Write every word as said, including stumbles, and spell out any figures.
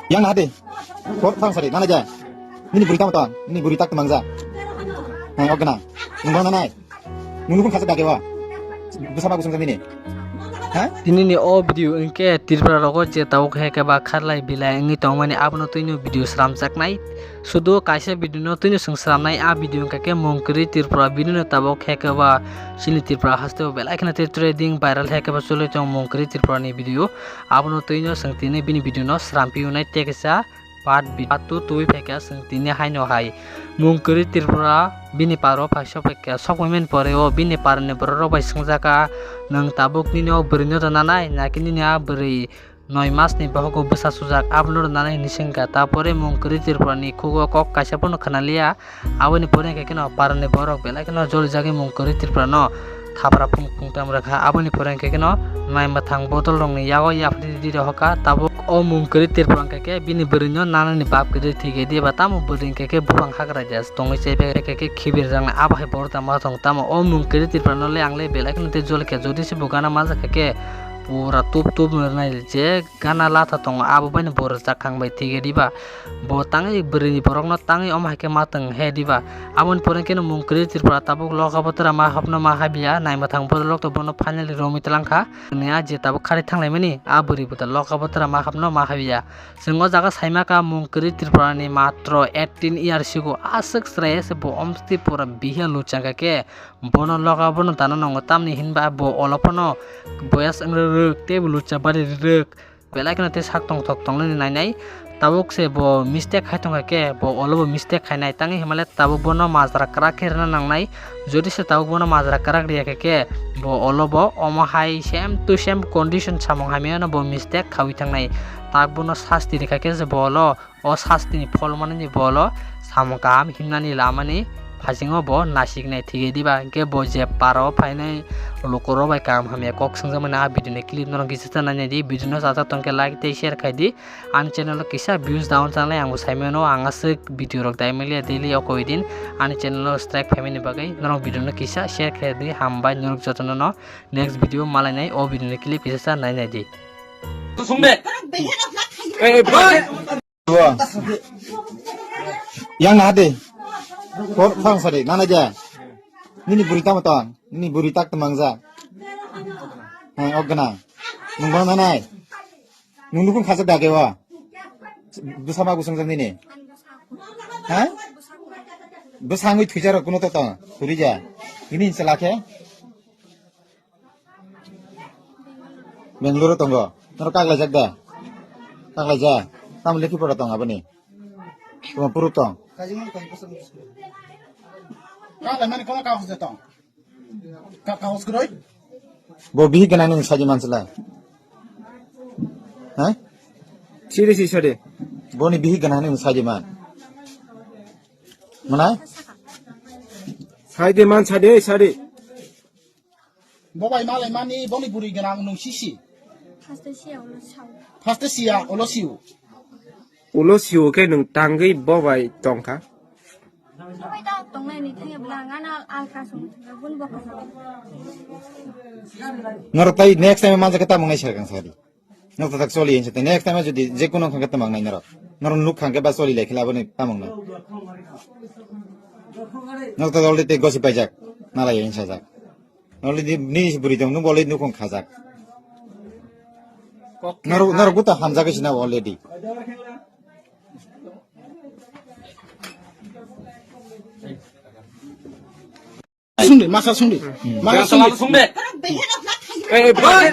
Yang na hade. Kor thang sari, nana ja. Nini buri tamo ton, nini buri tak temang ja. Hai, ok na. Nunggu na nai. Nunu kun khasa dake wa. Busa ba gusung nini. Ha? Tinini o video hwnkhe Tripura rogo je tabuk hai khe ba kharlai bilai wngwi tongmani abono twino video sramjaknai. Sudu kaisa video no twino swng sramnai, a video hwnkha khe Mungkwrwi Tripura video no tabuk hai khe ba chini Tripura haste o belai kheno trading viral hai khe ba choli tong Mungkwrwi Tripura ni video. Abono twino swng tini bini video no srampi unai tekisa. Part bi-, part two tubui phaikha chwng tini haino hai. Mungkwrwi Tripura bini paro phaisok phaikha, sok phaimani pore o bini parani borok rok bai swngjakha, "Nwng tabuk nini o bwrwino rwnanai, naki nini a bwrwi noi mas ni bohogo bwsa sujak, abono rwnanai?" hinwi swngkha. Tapore Mungkwrwi Tripura ni khugo kok kaisa phano khwnaliya. Aboni pore hwnkhe kheno parani borok belai kheno jolijagwi Mungkwrwi Tripura no thapra phung phung tamo rwkha. Aboni pore hwnkhe kheno nai mwthang bodol rokni yago yapri di rohorkha. Tabuk o Mungkwrwi Tripura hwnkhe khe bini bwrwi no nanani bab kwrwi thwikhe diba, tamo bwrwi hwnkhe khe buphang hagra jas tongwi chaibai hwnkhe khe khibir jaknai, abo hai borok tamo thong tamo. O Mungkwrwi Tripura no le ang le belai kheno tei jolikha, jodi se bo gana manjakha khe pura tup tup rwnai, je gana latha tongo abo bai no bo rwchak khang bai thwikhe diba. Bo tangwi bwrwini borokno tangwi omo hai khe ma tong he diba? Aboni pore khe no Mungkwrwi Tripura tabuk loka botra ma hapno ma habya, nai mwthang borok to bono finally romwi twlang kha. Ni a je tabuk khari thanglaimani, a bwrwi bo da loka botra ma hapno ma habya. Chwng o jaga saima kha Mungkwrwi Tripura ni matro eighteen years sigo aswk chwrai se bo omsti pura bihiya luchang kha khe bono loka bono dana nango, tamni hinba bo olo phano boyas wng rwk tei bo lucha bari rwk. Belai kheno tei sak tongthok tongnani nainai. Tabuk se bo mistake khai tongkha khe, bo olo bo mistake khainai. Tangwi hinmale tabuk bono majra kwrak khe rwna nangnai. Jodi se tabuk bono majra kwrak riya khe khe, bo olo bo omo hai same to same condition samung hamya no bo mistake khawi thangnai. Tak bono sasti rikha khe se bo olo o sastini phol manani bo olo samung kaham himnani lamani phasingo bo nasiknai thwigwi diba. Hwnkhe bo je paro phainai lukurok bai kaham hamya kok swngjakmani a video ni clip norok kisa cha nainai di. Video no chajak tongkhe like tei share khai di. Ani channel o kisa views down changlai, ang bo saimano, ang aswk video rok dai manya daily o koi din. Ani channel o strike phaimani bagwi norok video no kisa share khai di. Hambai norok jotono no next video malainai, o video ni clip kisa cha nainai di. Sung de. Yang na de. Kor thang sari, nana ja. Nini buri tamo tong, nini buri tak temang ja. Hai, ok gana. Nung bang nanai. Nung nukung khasa dake wa. Bwsa ma gusung jang nini. Ha? Bwsa ngui thujar kuno to tong, thuri ja. Ini insala khe. Bangalore tongo. Norok kaklaijak da? Kaklaijak. Tamo lekhi pora tong aboni? Tamo puru tong? Kaklaimani kono kagoz de tong? Ka-, kagoz kwrwi? Bo bihik gana nini saji manchila. Ha? Siri si sori. Boni bihik gana nini saji man. Mana? Saidi man sadi, sadi. Bo bai malai mani boni buri gwnang nung sisi. First siya ulo sao. First siya ulo siu. Ulo siu khe nung tangwi bo bai tongkha. Bo bai ta tongnai ni thangya bwla ngana alka song thangya bun bo kha. Norok tai next time manjak khe tamung nai serkang sadi. Norok tak choli hinsa te next time jodi je kuno khangke tamang nai norok. Norok nuk khangke ba choli lai khila boni tamung nai. Norok tak already te gosi paijak. Nalai hinsa jak. Already ni buri tong, nung already nukung khajak. Narok, narok buta hamjak sina already. Sungdi, masa sungdi. Masa sungdi. Sungdi. Eh, eh, boy.